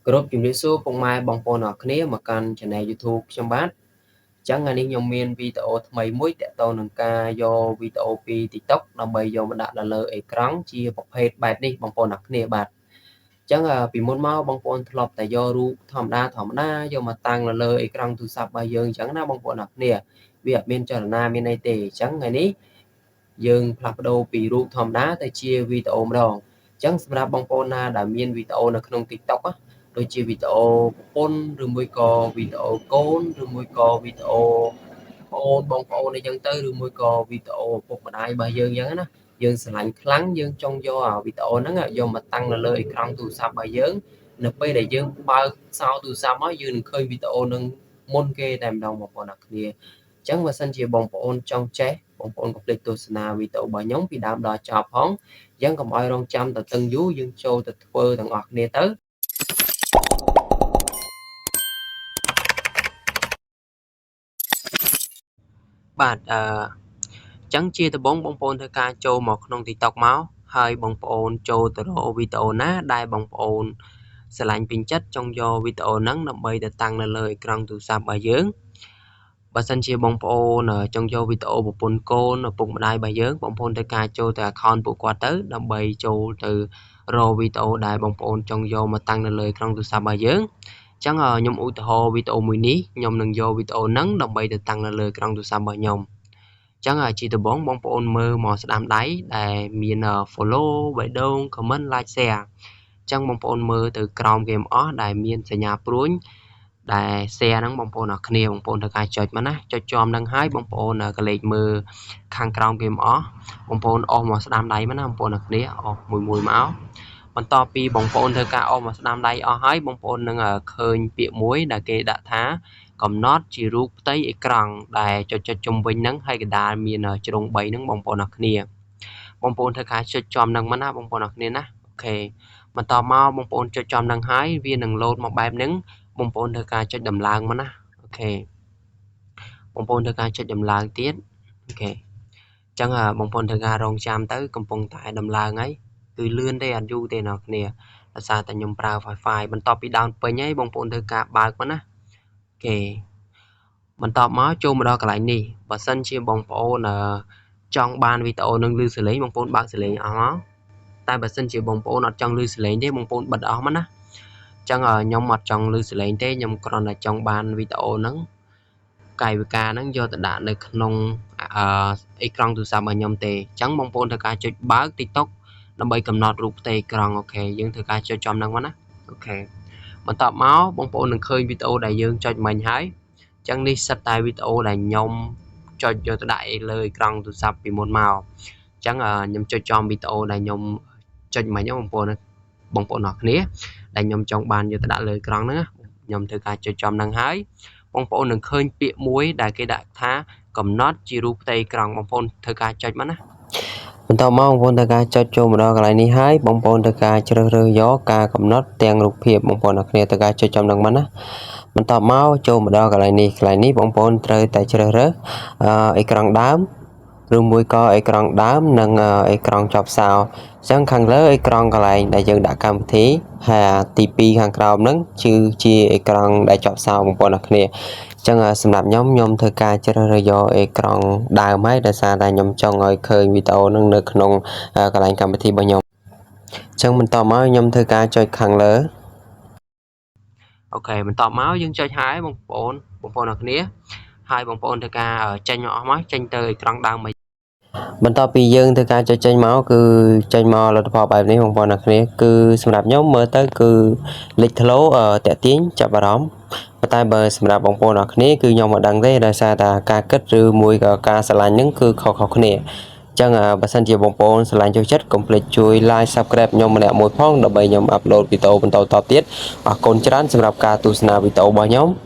គោរពជំរាបសួរពុកម៉ែបងប្អូនអរគ្នាមកកាន់ Channel YouTube ខ្ញុំបាទអញ្ចឹងថ្ងៃនេះខ្ញុំមានវីដេអូថ្មីមួយទាក់ទងនឹងការយកវីដេអូពី TikTok ដើម្បីយកមកដាក់នៅលើអេក្រង់ជាប្រភេទបែបនេះបងប្អូនអរគ្នាបាទអញ្ចឹងពីមុនមកបងប្អូនធ្លាប់តែយករូបធម្មតាធម្មតាយកមកតាំងនៅលើអេក្រង់ទូរស័ព្ទរបស់យើងអញ្ចឹងណាបងប្អូនអរគ្នាវាអត់មានចលនាមានអីទេអញ្ចឹងថ្ងៃនេះយើងផ្លាស់ប្ដូរពីរូបធម្មតាទៅជាវីដេអូម្ដងអញ្ចឹងសម្រាប់បងប្អូនណាដែលមានវីដេអូនៅក្នុង TikTok ដូចជាវីដេអូប្រពន្ធឬមួយក៏វីដេអូកូនឬមួយក៏វីដេអូប្អូនបងប្អូនអីចឹងទៅឬមួយក៏វីដេអូឪពុកម្ដាយរបស់យើងអញ្ចឹងណាយើងស្រឡាញ់ខ្លាំងយើងចង់យកអាវីដេអូហ្នឹងយកមកតាំងនៅលើអេក្រង់ទូរស័ព្ទរបស់យើងនៅពេលដែលយើងបើកសោទូរស័ព្ទមកយើងនឹងឃើញវីដេអូហ្នឹងមុនគេតែម្ដងបងប្អូនអរគ្នាអញ្ចឹងបើសិនជាបងប្អូនចង់ចេះបងប្អូនកុំភ្លេចទស្សនាវីដេអូរបស់ខ្ញុំពីដើមដល់ចប់ផងអញ្ចឹងកុំឲ្យរងចាំទៅតឹងយូរយើងចូលទៅធ្វើទាំងអស់គ្នាទៅបាទអឺចឹងជាដំបូងបងប្អូនធ្វើការចូលមកក្នុង TikTok មកហើយបងប្អូនចូលទៅរកវីដេអូណាដែលបងប្អូនស្រឡាញ់ពេញចិត្តចង់យកវីដេអូហ្នឹងដើម្បីទៅតាំងនៅលើអេក្រង់ទូរស័ព្ទរបស់យើងបើសិនជាបងប្អូនចង់យកវីដេអូប្រពន្ធកូនឪពុកម្ដាយរបស់យើងបងប្អូនត្រូវការចូលទៅ account ពួកគាត់ទៅដើម្បីចូលទៅរកវីដេអូដែលបងប្អូនចង់យកមកតាំងនៅលើអេក្រង់ទូរស័ព្ទរបស់យើងអញ្ចឹងខ្ញុំឧទាហរណ៍វីដេអូមួយនេះខ្ញុំនឹងយកវីដេអូហ្នឹងដើម្បីទៅតាំងនៅលើអេក្រង់ទូរស័ព្ទរបស់ខ្ញុំអញ្ចឹងជាដំបូងបងប្អូនមើលមកស្ដាំដៃដែលមាន follow បេះដូង comment like share អញ្ចឹងបងប្អូនមើលទៅក្រោមគេអស់ដែលមានសញ្ញាព្រួញដែល share ហ្នឹងបងប្អូនអរគ្នាបងប្អូនត្រូវការចុចមកណាចុចជាប់ហ្នឹងហើយបងប្អូនកលេចមើលខាងក្រោមគេអស់បងប្អូនអស់មកស្ដាំដៃមកណាបងប្អូនអរគ្នាអស់មួយមួយមកបន្ទាប់ពីបងប្អូនធ្វើការអស់មកស្ដាំដៃអស់ហើយបងប្អូននឹងឃើញពាក្យមួយដែលគេដាក់ថាកំណត់ជារូបផ្ទៃអេក្រង់ដែលចុចចុចជុំវិញហ្នឹងហើយកណ្ដាលមានជ្រុង3ហ្នឹងបងប្អូនអរគ្នាបងប្អូនធ្វើការចុចចំហ្នឹងមកណាបងប្អូនអរគ្នាណាOK បន្តមកបងប្អូនចុចចំហ្នឹងហើយវានឹងលោតមកបែបហ្នឹងបងប្អូនធ្វើការចុចដំឡើងមកណាOK បងប្អូនធ្វើការចុចដំឡើងទៀត OK អញ្ចឹងបងប្អូនធ្វើការរងចាំទៅកំពុងតែដំឡើងហើយគឺលឿនទេអត់យូរទេអ្នកគ្នាដោយសារតែខ្ញុំប្រើ Wi-Fi បន្ទាប់ពី down ពេញហើយបងប្អូនធ្វើការបើកមកណាOK បន្ទាប់មកចូលមកដល់កន្លែងនេះបើសិនជាបងប្អូនចង់បានវីដេអូនឹងឮសំឡេងបងប្អូនបើកសំឡេងអស់មកតែបើសិនជាបងប្អូនអត់ចង់ឮសំឡេងទេបងប្អូនបិទអស់មកណាអញ្ចឹងខ្ញុំអត់ចង់ឮសំឡេងទេខ្ញុំគ្រាន់តែចង់បានវីដេអូហ្នឹងកាយវិការហ្នឹងយកទៅដាក់នៅក្នុងអេក្រង់ទូរស័ព្ទរបស់ខ្ញុំទេអញ្ចឹងបងប្អូនធ្វើការចុចបើក TikTok ដើម្បីកំណត់រូបផ្ទៃអេក្រង់OK យើងធ្វើការចុចចំហ្នឹងមកណាOK បន្ទាប់មកបងប្អូននឹងឃើញវីដេអូដែលយើងចុចមិញហើយអញ្ចឹងនេះសិតតែវីដេអូដែលខ្ញុំចុចយកទៅដាក់លើអេក្រង់ទូរស័ព្ទពីមុនមកអញ្ចឹងខ្ញុំចុចចំវីដេអូដែលខ្ញុំចុចមិញបងប្អូនបងប្អូនអរគ្នាដែលខ្ញុំចង់បានយកទៅដាក់លើអេក្រង់ហ្នឹងខ្ញុំធ្វើការចុចចំហ្នឹងហើយបងប្អូននឹងឃើញពាក្យមួយដែលគេដាក់ថាកំណត់ជារូបផ្ទៃអេក្រង់បងប្អូនធ្វើការចុចមកណា បន្ទាប់មកបងប្អូនត្រូវការចុចចូលមកដល់កន្លែងនេះហើយបងប្អូនត្រូវការជ្រើសរើសយកការកំណត់ទាំងរូបភាពបងប្អូនអរគ្នាត្រូវការចុចចំនឹងមកណាបន្ទាប់មកចូលមកដល់កន្លែងនេះកន្លែងនេះបងប្អូនត្រូវតែជ្រើសរើសអេក្រង់ដើមឬមួយក៏អេក្រង់ដើមនិងអេក្រង់ចប់សោអញ្ចឹងខាងលើអេក្រង់កន្លែងដែលយើងដាក់កម្មវិធីហើយទី2ខាងក្រោមហ្នឹងគឺជាអេក្រង់ដែលចប់សោបងប្អូនអរគ្នាអញ្ចឹងសម្រាប់ខ្ញុំខ្ញុំធ្វើការជ្រើសរើសយកអេក្រង់ដើមហើយដោយសារតែខ្ញុំចង់ឲ្យឃើញវីដេអូហ្នឹងនៅក្នុងកន្លែងកម្មវិធីរបស់ខ្ញុំអញ្ចឹងបន្តមកខ្ញុំធ្វើការចុចខាងលើ OK បន្ទាប់មកយើងចុចហើយបងប្អូនបងប្អូនអរគ្នាហើយបងប្អូនធ្វើការចេញមកអស់មកចេញទៅអេក្រង់ដើមមក បន្ទាប់ពីយើងធ្វើការចុចចេញមកគឺចេញមកលទ្ធផលបែបនេះបងប្អូនអរគ្នាគឺសម្រាប់ខ្ញុំមើលទៅគឺលេចធ្លោតាក់ទាញចាប់អារម្មណ៍ប៉ុន្តែបើសម្រាប់បងប្អូនអរគ្នាគឺខ្ញុំមិនដឹងទេដោយសារតែការគិតឬមួយក៏ការស្រឡាញ់ហ្នឹងគឺខុសៗគ្នាអញ្ចឹងបើសិនជាបងប្អូនស្រឡាញ់ចូលចិត្តកុំភ្លេចជួយ like subscribe ខ្ញុំម្នាក់មួយផងដើម្បីខ្ញុំupload វីដេអូបន្តៗទៀតអរគុណច្រើនសម្រាប់ការទស្សនាវីដេអូរបស់ខ្ញុំ។